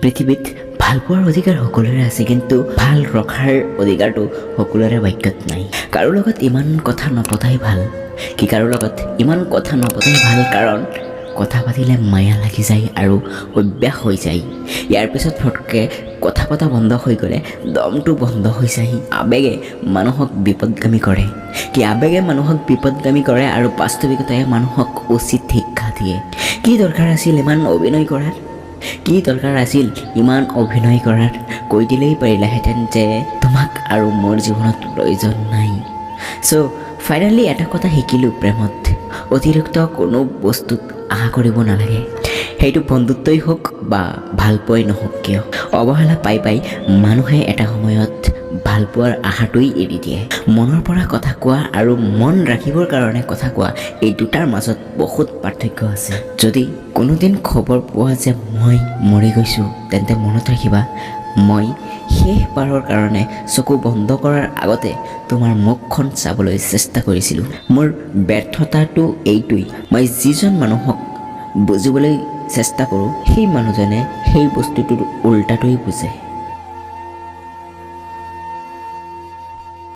পৃথিৱীত ভালপোৱাৰ অধিকাৰ সকলোৰে আছে, কিন্তু ভাল ৰখাৰ অধিকাৰটো সকলোৰে ভাগ্যত নাই। কাৰো লগত ইমান কথা নপতাই ভাল। কি, কাৰো লগত ইমান কথা নপতাই ভাল, কাৰণ কথা পাতিলে মায়া লাগি যায় আৰু অভ্যাস হৈ যায়। ইয়াৰ পিছত ফটকৈ কথা পতা বন্ধ হৈ গ'লে দমটো বন্ধ হৈ যায়। আৱেগে মানুহক বিপদগামী কৰে। কি, আৱেগে মানুহক বিপদগামী কৰে আৰু বাস্তৱিকতাই মানুহক উচিত শিক্ষা দিয়ে। কি দৰকাৰ আছিল ইমান অভিনয় কৰাৰ? কি দৰকাৰ আছিল ইমান অভিনয় কৰাৰ? কৈ দিলেই পাৰিলাহেঁতেন যে তোমাক আৰু মোৰ জীৱনত প্ৰয়োজন নাই। চ' ফাইনেলি এটা কথা শিকিলোঁ, প্ৰেমত অতিৰিক্ত কোনো বস্তুত আশা কৰিব নালাগে। সেইটো বন্ধুত্বই হওক বা ভালপোৱাই নহওক কিয়। অৱহেলা পাই পাই মানুহে এটা সময়ত ভালপোৱাৰ আশাটোৱেই এৰি দিয়ে। মনৰ পৰা কথা কোৱা আৰু মন ৰাখিবৰ কাৰণে কথা কোৱা, এই দুটাৰ মাজত বহুত পাৰ্থক্য আছে। যদি কোনোদিন খবৰ পোৱা যে মই মৰি গৈছোঁ, তেন্তে মনত ৰাখিবা, মই শেষবাৰৰ কাৰণে চকু বন্ধ কৰাৰ আগতে তোমাৰ মুখখন চাবলৈ চেষ্টা কৰিছিলোঁ। মোৰ ব্যৰ্থতাটো এইটোৱেই, মই যিজন মানুহক বুজিবলৈ চেষ্টা কৰোঁ, সেই মানুহজনে সেই বস্তুটোৰ উল্টাটোৱেই বুজে।